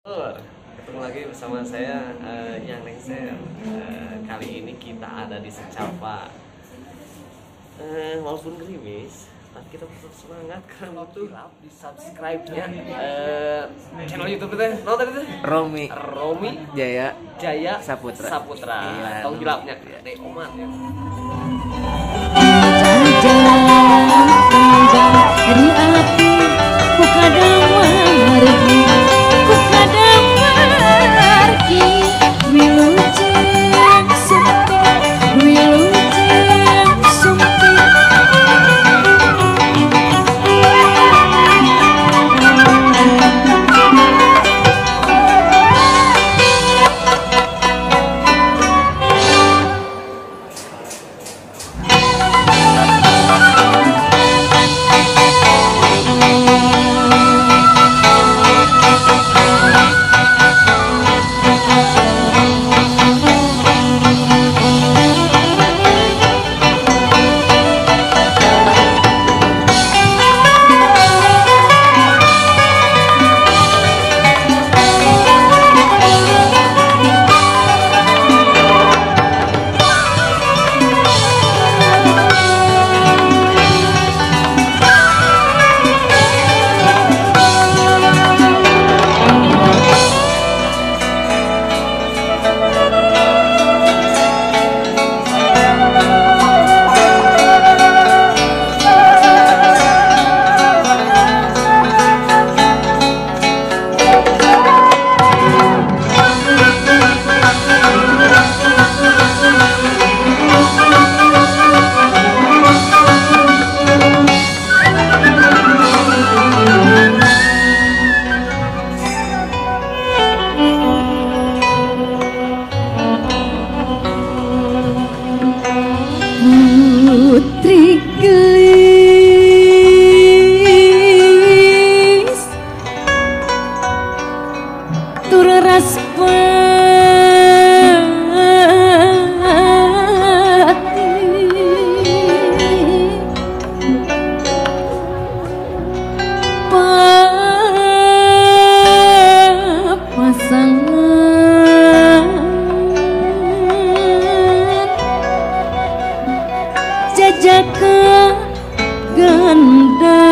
Ketemu lagi bersama saya Yang Lengser. Kali ini kita ada di Secapa. Walaupun gerimis, tapi kita tetap semangat karena butuh di subscribe-nya channel YouTube itu. No, tadi itu Romi Romi Jaya Jaya Saputra. Saputra. Iya. Tong hilapnya De Oman ya. Putri gelis tur raspati papasangan jajaka ganda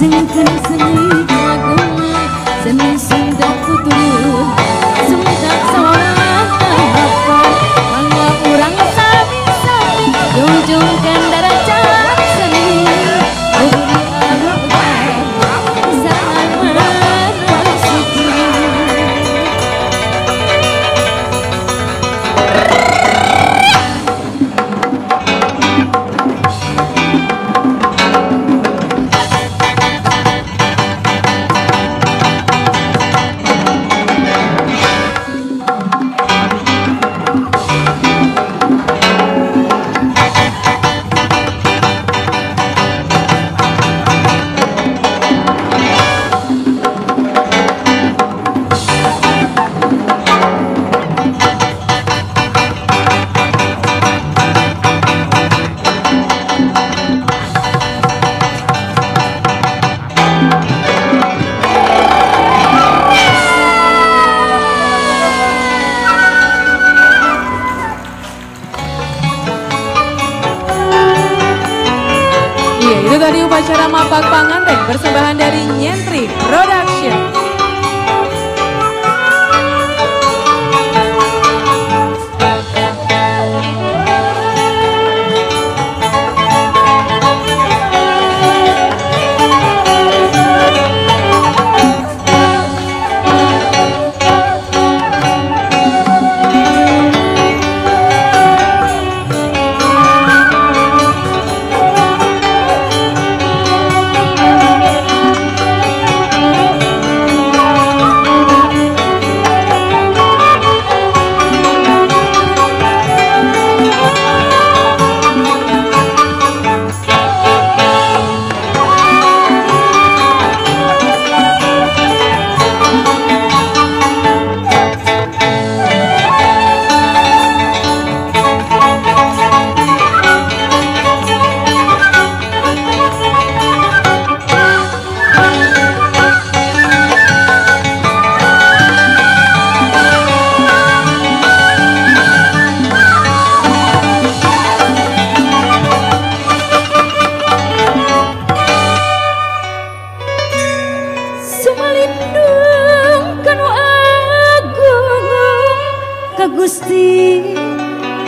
Sengkeun seni kagungan seni Sunda tutur Sunda sawah mangga urang sami-sami junjungkeun darajat seni budi agung suci. Itu tadi upacara Mapak Panganten persembahan dari Nyentrik Production. Sumalindung kanu agung ka Gusti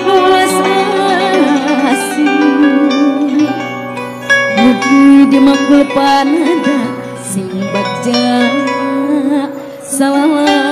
welas asih mugi dimakul panada sing bagja salawasna.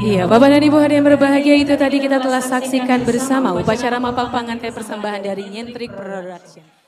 Iya, Bapak dan Ibu hadirin berbahagia, itu tadi kita telah saksikan bersama upacara Mapak Panganten persembahan dari Nyentrik Production.